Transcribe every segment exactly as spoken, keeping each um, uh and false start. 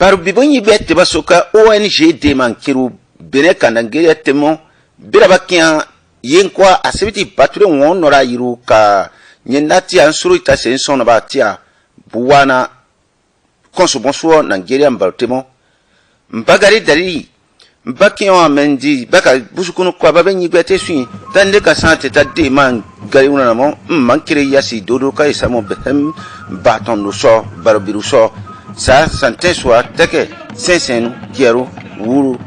Aru bibun yi bɛ teba soka O N G de man kiru bene ka Nigeria temo bira ba kiyan yen kwa asibiti bature wɔn nɔra yiru ka nyɛ nati an suru ita sen sɔn ba tia buwana kɔnso bɔnsuɔ Nigeria mbaro temo. Mbagari dari Bakiɔn amɛndi baka busukunu kɔaba bɛ nyigbɛ te sui ta nde ka sãa te ta de man gari wuna namɔ n man kere yasi dodo ka isa mɔ bɛhɛm baatɔn do sɔ baro biru sɔ sa santɛ sua tɛkɛ sɛnsɛn giaru wuru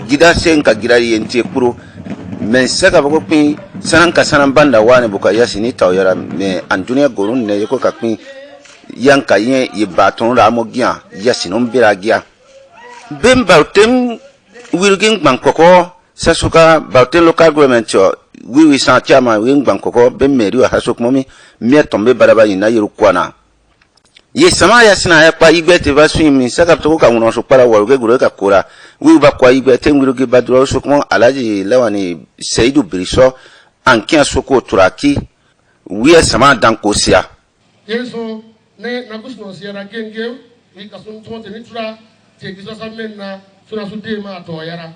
gida sen ka gira yen tie kpuro mɛ saka bɔkɔ kpin sanan ka sanan banda wani buka yasi ni tau yara mɛ an duniya gorun ne yeko ka kpin yan ka yɛ ye baatɔn da mɔ gia yasi non bira gia. Ben baro tem wirugin gbankɔkɔ sasuka baro tem local government ɔ wiwi san chairman wirugin gbankɔkɔ ben meri ɔ hasokmɔmi miɛ tɔmbe baraba yina yiru kwana. Ye sama ya sina ya kpa igbɛ te va suin min saka tɔgɔ ka ŋunɔ so kpara waruge gure ka kora wiwi ba kpa igbɛ tem wirugi badura sokmɔ alaji lawani seidu birisɔ an kiya soko turaki wiɛ sama dan ko sia. Yesu ne na gusuno siara gengeu ni kasun tumo teni tura te kisasa menna suna su dema to yara.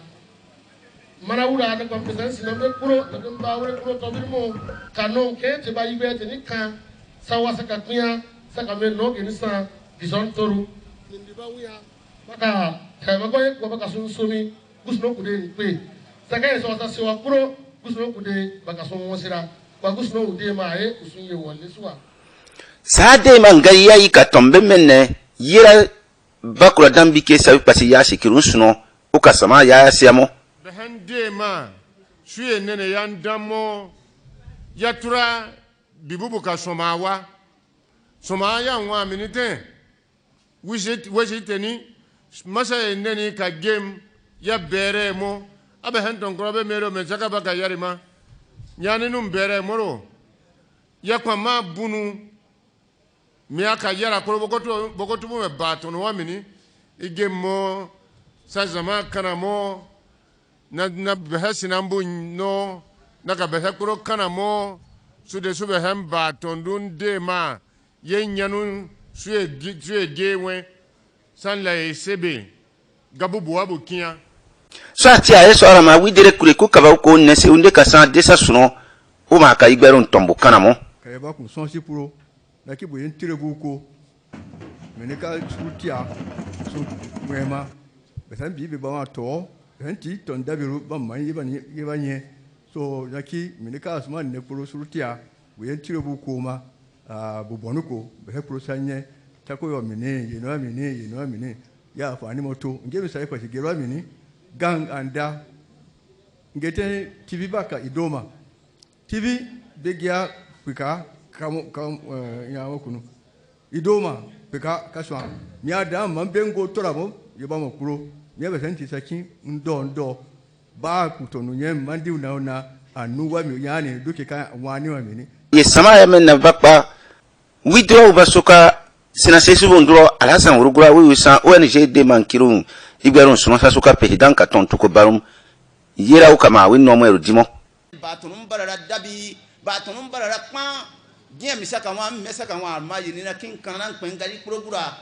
Mana wura na kwam pesan sina me kuro na kwam ba wure kuro to birmo kanon ke te ba yibe teni kan sawa saka kmiya saka me no geni sa gison toru. Nindi ba wuya baka ta ba ko ye ko baka sun sumi. Gusuno kude n kpe. Saka ye sɔɔsa sewa kuro gusuno kude baka sɔn wɔsira. Wa gusuno ude ma ye usun ye wɔle suwa. Saa de ma nga ya yi ka tɔmbe mɛnɛ yera bakura dambi ke sabi pasi ya sikirun sunɔ o ka sama ya ya siamɔ. Bɛhɛn de ma suye nɛnɛ ya n damɔ ya tura bibubu ka sɔma wa. Sɔma ya n wa minitɛ. Washington masa ye nɛni ka game ya bɛrɛ mɔ a bɛ hɛn tɔn kɔrɔ bɛ mɛro mɛ saka ba ka yari ma nyani num bɛrɛ mɔro ya kpa ma bunu mɛ a ka yara kɔrɔ bɔkɔtu bɔkɔtu mɛ ba tɔnɔ wa mini i game mɔ sa zama kana mɔ na na bɛhɛ sinambu nɔ na ka bɛhɛ kɔrɔ kana mɔ su de su bɛhɛ ba tɔndun de ma ye nyanu suye ge wɛ san la ye sebe gabu buwa bu kiya. Sɔ a ti a ye sɔɔra ma wi dere kure ko kaba ko nɛse unde ka san desa sunɔ o ma ka igbɛrun tɔmbu kana mɔ. Ka yɛ ba kun sɔnsi puro na ki boyen tire bu ko mɛ ne ka suru tia so ŋmɛma bɛ san bi be ba ma tɔ bɛ san ti tɔn dabiru ba ma ye ba ni ye ba nyɛ. So na ki mɛ ne ka suma ne puro suru tia boyen tire bu ko ma. Aa, bubɔni ko bɛ hɛ kpuro sa nyɛ tako yɔ mini yenu a mini yenu a mini ya fa ni moto nge mi sa ikwa si gero a mini gang anda nge te tibi ba ka idoma tibi be gia kwika kamo kamo eh, ya mo kunu idoma kwika kaswa mi ada man bengo tora mo yeba mo kpuro mi be senti sa kin ndo ndo ba kutonu nyɛ mandi na na anu wa mi yani duke ka wani wa mini. Ye sama ya men na bakpa widro ba soka sina sesu bondro alhasan urugura wi wisan O N G de man kirun igberun suma sa soka president ka ton tuko barum yera u kama wi no mo erudimo. Ba tonum barara dabi ba tonum barara kpa diɛ misa ka wa mesa ka wa ma yini na kin kana kpen gari progrura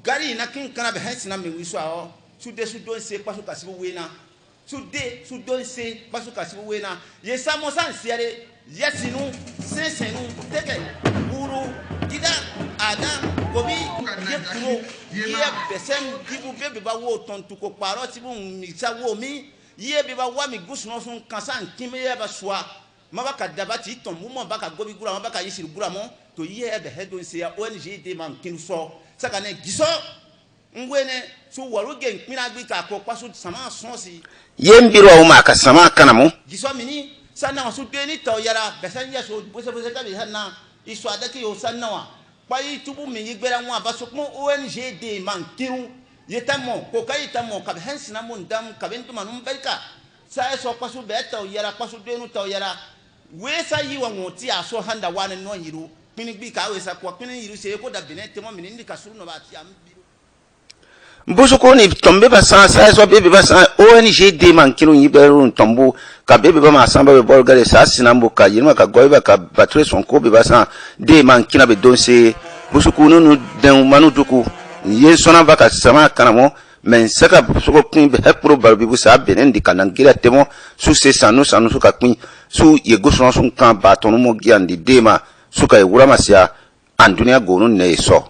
gari na kin kana be hensina me wi so a o su de su don se pa su ka sibu wena. Su de su donse ba su ka sibu wena ye samo san siare yasinu sensenu teke buru gida ada gobi ye kuro ye besem dibu bebe ba wo tontu ko kparo tibu misa wo mi ye be ba wa mi gusuno sun kasan kime ye ba sua ma ba ka daba ti ton mu ma ba ka gobi gura ma ba ka yisiri gura mo to ye be he donse ya O N G de man kinu so saka ne giso. Ngwene su waru gen kpina gbi ka ko kpasu sama sɔnsi. Ye n biro aw ma ka sama kana mo. Gisɔ mini sanna wa su deni taw yara bɛsɛ n yɛ so bose bose ka bi hanna i sɔ adaki yo sanna wa kpa yi tubu mi yi gbɛra ŋwa ba so kuma O N G de man kiru ye ta mɔ ko ka yi ta mɔ ka bi hɛn sina mun dam ka bi n tuma nun barika sa yɛ sɔ kpasu bɛ taw yara kpasu denu taw yara wesa yi wa ŋɔ ti a so handa wa ne nɔ yiru kpini gbi ka wesa kɔ kpini yiru se ko da bine tɛmɔ mini ni ka suru nɔ ba ti a m biru. Busuku ni tɔmbe ba san sai sɔ bebe ba san O N G de man kinu yi bɛrun tɔmbu ka bebe ba ma san ba be bɔl gare sa sinambu ka yirma ka gɔiba ka bature sɔn ko be ba san de man kina be donse busuku nunu den manu duku. N yen sɔna ba ka sama kana mɔ, mɛ n sɛka soko kpin bɛ hɛ kporo barubibu saa benɛ n di ka Nigeria temɔ, su se sanu sanu su ka kpin, su ye gosɔn su kan ba tɔnu mɔ gia n di dema, su ka ye wura ma sia, an dunia gonu nɛ ye sɔ.